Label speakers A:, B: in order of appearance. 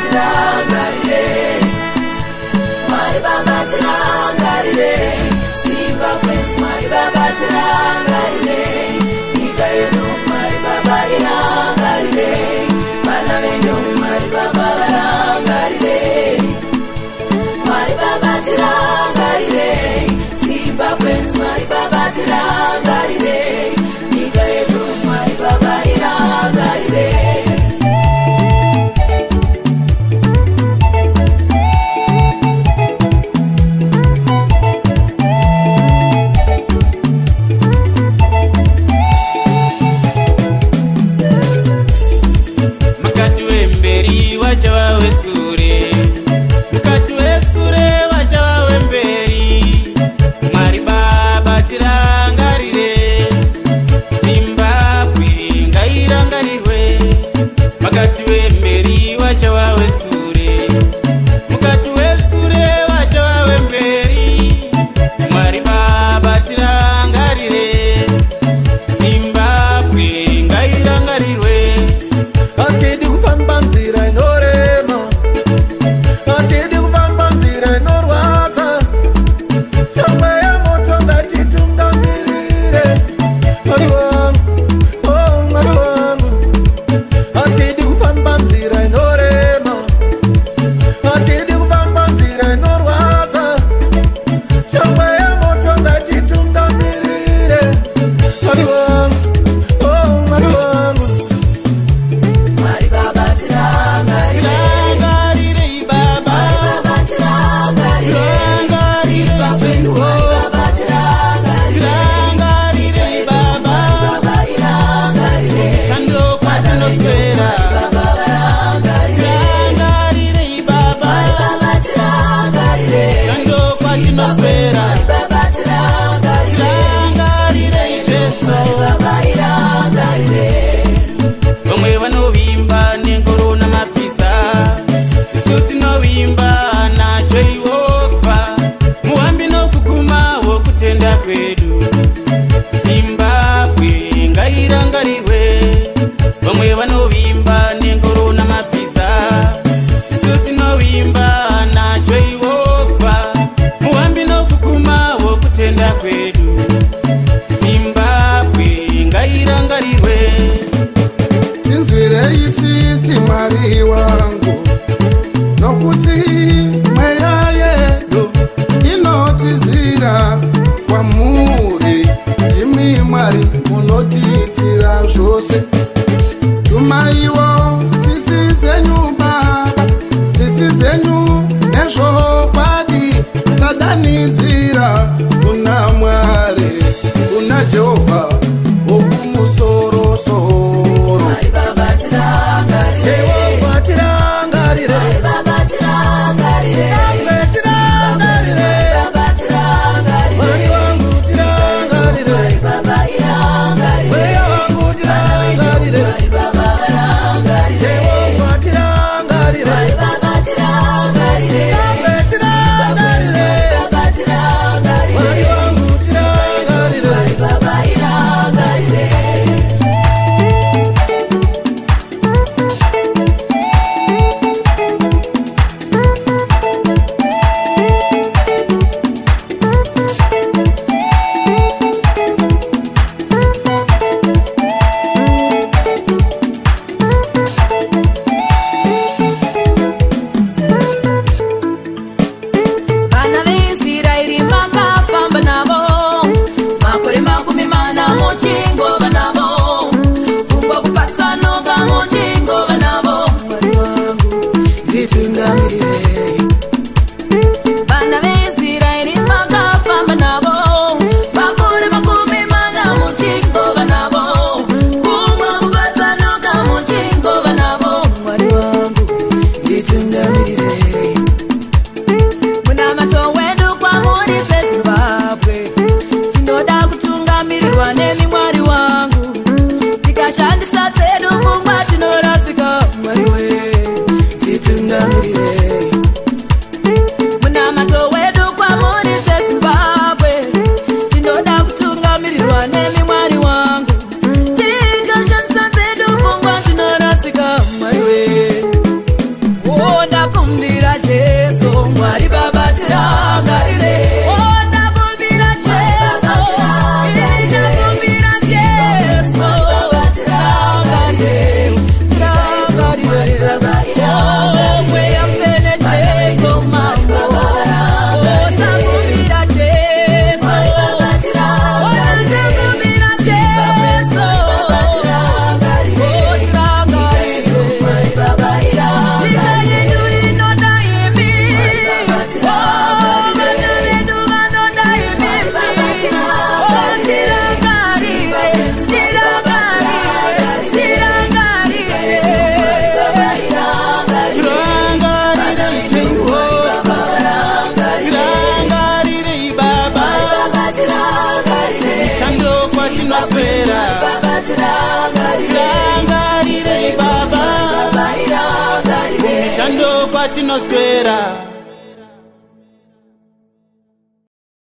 A: tirangarire, Mwari Baba tirangarire, Zimbabweans Mwari Baba tirangarire, nyika yedu Mwari Baba irangarire, vana vedu Mwari Baba varangarire, Mwari Baba tirangarire, Zimbabweans Mwari Baba tirangarire, nyika yedu Mwari Baba irangarire.
B: Mukati wemberi wachava wesure, mukati wesure wachava wemberi. Mwari Baba tirangarire, Zimbabwe ngairangarirwe. Mukati wemberi wachava wesure, mukati wesure wachava wemberi. Mwari Baba tirangarire, Zimbabwe ngairangarirwe.
C: Hatidi kufamba nzira inorema, hatidi kufamba nzira inorwadza. Shongwe yemoto ngatitungamirire, Mwari wangu, oh Mwari wangu. Hatidi kufamba nzira inorema, hatidi kufamba nzira inorwadza. Shongwe yemoto ngatitungamirire, Mwari wangu, oh Mwari wangu.
A: Mwari Baba tirangarire,
B: Tirangarirei Baba,
A: Mwari Baba tirangarire,
B: tirangarirei
A: Zimbabweans Mwari
B: Jehovha,
A: Baba tirangarire,
B: tirangarirei Baba,
A: Baba irangarire,
B: shando kwatinoswera.
A: Baba varangarire,
B: Tirangarirei Baba,
A: Baba tirangarire,
B: shando kwatinoswera.
A: Baba tirangarire,
B: Tirangarirei Jesu.
A: Baba irangarire.
B: Vamwe vanovimba nengoro namabhiza, isu tinovimba naJehovha, muhambi nokuguma wokutenda kwedu. Zimbabwe ngairangarirwe. Vamwe vanovimba nengoro namabhiza, isu tinovimba naJehovha, muhambi nokuguma wokutenda kwedu. Zimbabwe ngairangarirwe.
D: Tinzwirei tsitsi Mwari wangu, nokuti mweya yedu inotizira kwamuri. Ndimi Mwari munotiitira zvose. Tumaiwo tsitsi dzenyu Baba, tsitsi dzenyu nezvokwadi. Tadanidzira kuna Mwari, kuna Jehovha wokumusorosoro.
A: Mwari Baba tirangarire,
C: Jehovha tirangarire,
A: Mwari Baba tirangarire,
C: Zimbabwe tirangarire,
A: Baba tirangarire,
C: Mwari wangu tirangarire,
A: Mwari Baba irangarire,
C: Mweya wangu tirangarire,
A: Mwari Baba varangarire,
C: Jehovha tirangarire,
A: Mwari Baba tirangarire,
C: Zimbabwe tirangarire,
A: Baba tirangarire. Jesu, Mwari Baba tirangarire. Oh, ndakumbira Jesu, ndakumbira Jesu, tirangarire, tirangarire. Oh, Mweya Mutsvene Jesu Mambo. Oh, takumbira Jesu. Oh, takumbira Jesu. Oh, tirangarire. Nyika yedu inoda imi. Oh, vana vedu vanoda imi. Oh, tirangarire, tirangarire, tirangarire.
B: Tirangarirei Jehovha, tirangarirei Baba, shando kwatinoswera. Tirangarirei Baba, kumishando kwatinoswera.